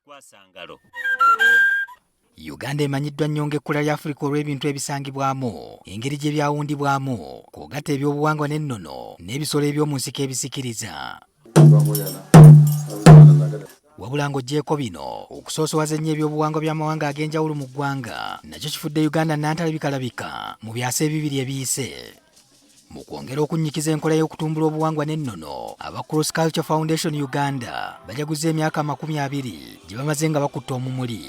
Kwasa ngalo. Uganda emanyiddwa nnyo ng'ekkula lya Afirika olw'ebintu ebisangibwamu, engeri gye byawundibwamu, kw'ogatta ebyobuwangwa n'ennono n'ebisolo eby'omu nsiko ebisikiriza. Wabula ng'oggyeeko bino, okusoosowaza ennyo ebyobuwangwa by'amawanga ag'enjawulo mu ggwanga nakyo kifudde Uganda nantalabikalabika mu byasa ebibiri ebiyise. Mu kwongera okunnyikiza enkola y'okutumbula obuwangwa n'ennono, aba Cross Culture Foundation Uganda bajaguzza emyaka 20 gye bamaze nga bakutte omumuli.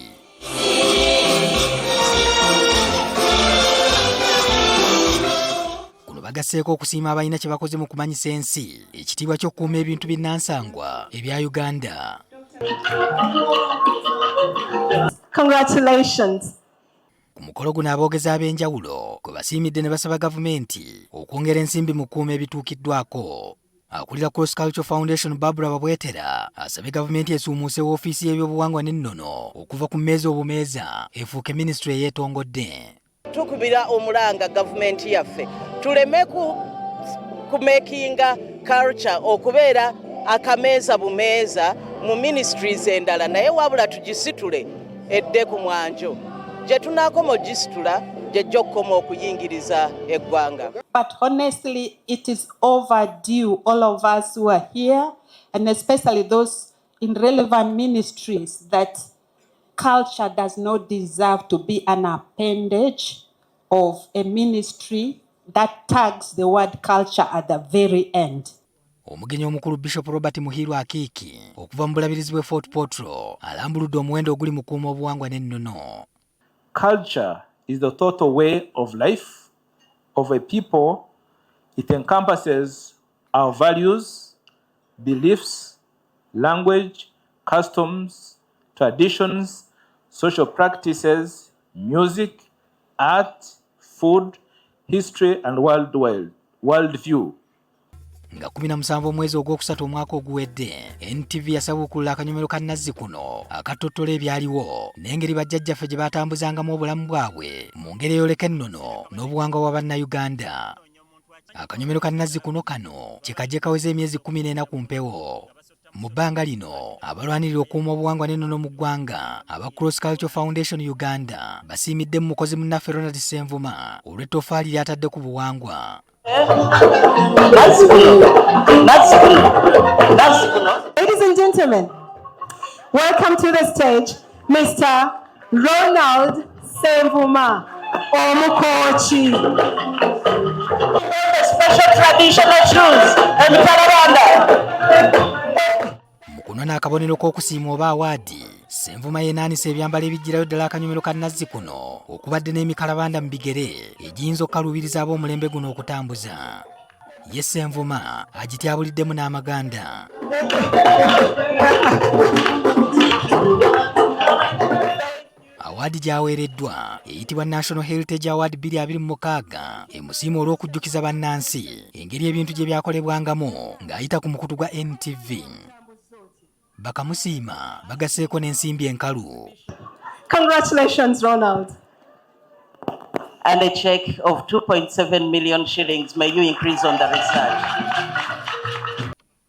Kuno bagasseeko okusiima abalina kye bakoze mu kumanyisa ensi ekitiibwa ky'okukuuma ebintu binnansangwa ebya Uganda. Congratulations. Ku mukolo guno aboogezi ab'enjawulo kwe basiimidde ne basaba gavumenti okwongera ensimbi mu kukuuma ebituukiddwako. Akulira Cross Culture Foundation Barbara Babwetera asabye gavumenti esuumuuse woofiisi y'ebyobuwangwa n'ennono okuva ku mmeeza obumeeza efuuke minisitule eyeetongodde. Tukubira omulanga gavumenti yaffe tuleme kumakinga culture okubeera akameeza bumeeza mu ministries endala, naye wabula tugisitule edde ku mwanjo. Gye tunaakoma ogisitula, gyejja okukoma okuyingiriza eggwanga. But honestly, it is overdue, all of us who are here, and especially those in relevant ministries, that culture does not deserve to be an appendage of a ministry that tags the word culture at the very end. Omugenyi omukulu Bishop Robert Muhiirwa Akiiki okuva mu bulabirizi bw'e Fort Portal alambuludde omuwendo oguli mu kukuuma obuwangwa n'ennono. Culture is the total way of life of a people. It encompasses our values, beliefs, language, customs, traditions, social practices, music, art, food, history, and world view. Nga 17 omwezi ogwokusatu omwaka oguwedde, NTV yasabuukulula akanyomero ka nazzi kuno akattottola ebyaliwo n'engeri bajjajjaffe gye batambuzangamu obulamu bwabwe mu ngeri eyoleka ennono n'obuwangwa bwa Bannayuganda. Akanyomero ka nazzi kuno kano kye kajje kaweza emyezi 14 ku mpewo. Mu bbanga lino, abalwanirira okukuuma obuwangwa n'ennono mu ggwanga aba Cross Culture Foundation Uganda basiimidde mu mukozi munnaffe Ronald Ssenvuma olw'ettofaali ly'atadde ku buwangwa. Ladies and gentlemen, welcome to the stage Mr. Ronald Senvuma, Omukochi. Special traditional shoes, emitalabanda. Mu kunona akabonero k'okusiima oba award, Ssenvuma yeenaanisa ebyambalo ebijjirayo ddala akanyomero ka nazzi kuno okubadde n'emikalabanda mu bigere egiyinza okukaluubiriza ab'omulembe guno okutambuza. Ye Ssenvuma agityabuliddemu n'amaganda. Award gy'aweereddwa eyitibwa National Heritage Award 2026 emusiima olw'okujjukiza bannansi engeri ebintu gye byakolebwangamu ng'ayita ku mukutu gwa NTV. Bakamusiima bagasseeko n'ensimbi enkalu. Congratulations, Ronald. And a check of 2.7 million shillings. May you increase on the research.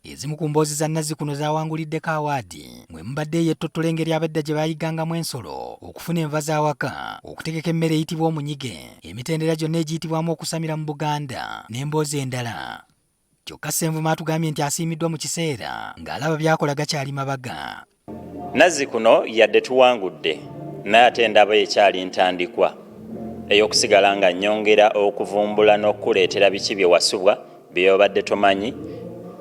Ezimu ku mboozi za nazzi kuno zawanguliddeko award mwe mubadde ey'ettottola engeri abedda gye bayigangamu ensolo, okufuna enva z'awaka, okutegeka emmere eyitibwa omunyige, emitendera gyonna egiyitibwamu okusamira mu Buganda n'emboozi endala. Kyokka Ssenvuma atugambye nti asiimiddwa mu kiseera ng'alaba by'akola gakyali mabaga. Nazzi kuno yadde tuwangudde, naye ate ndaba ekyali ntandikwa ey'okusigala nga nnyongera okuvumbula n'okukuleetera biki bye wasubwa, byobadde tomanyi,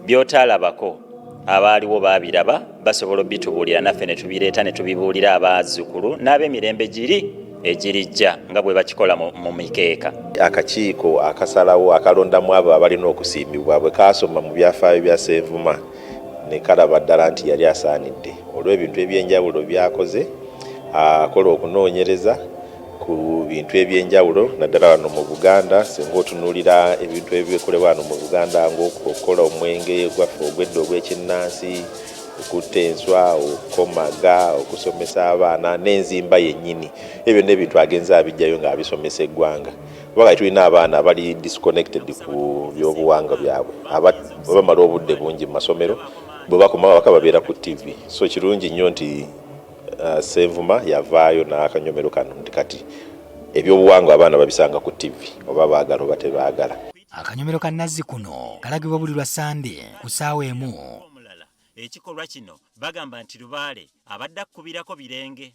by'otaalabako. Abaaliwo baabiraba, basobola obitubuulira, naffe ne tubireeta ne tubibuulira abazzukulu n'ab'emirembe giri egirijja nga bwe bakikola mu mikeeka. Akakiiko akasalawo akalondamu abo abalina okusiimibwa bwe kaasoma mu byafaayo bya Ssenvuma ne kalaba ddala nti yali asaanidde olw'ebintu ebyenjawulo by'akoze. Akola okunoonyereza ku bintu ebyenjawulo naddala wano mu Buganda. Singa otunuulira ebintu ebikolebwa wano mu Buganda ng'okukola omwenge gwaffe ogw'edda ogw'ekinnansi, okutta enswa, okukomaga, okusomesa abaana n'enzimba yennyini, ebyo byonna ebintu agenze abijjayo ng'abisomesa eggwanga, kuba kati tulina abaana abali disconnected ku byobuwangwa byabwe, bamala obudde bungi mu masomero, bwe bakomawo awaka babeera ku TV. So kirungi nnyo nti Ssenvuma yavaayo n'akanyomero kano nti kati ebyobuwangwa abaana babisanga ku ttivi oba baagala oba tebaagala. Akanyomero ka Nazzikuno kalagibwa buli lwa Ssande ku ssaawa emu. Ekikolwa kino bagamba nti Lubaale abadde akkubirako birenge.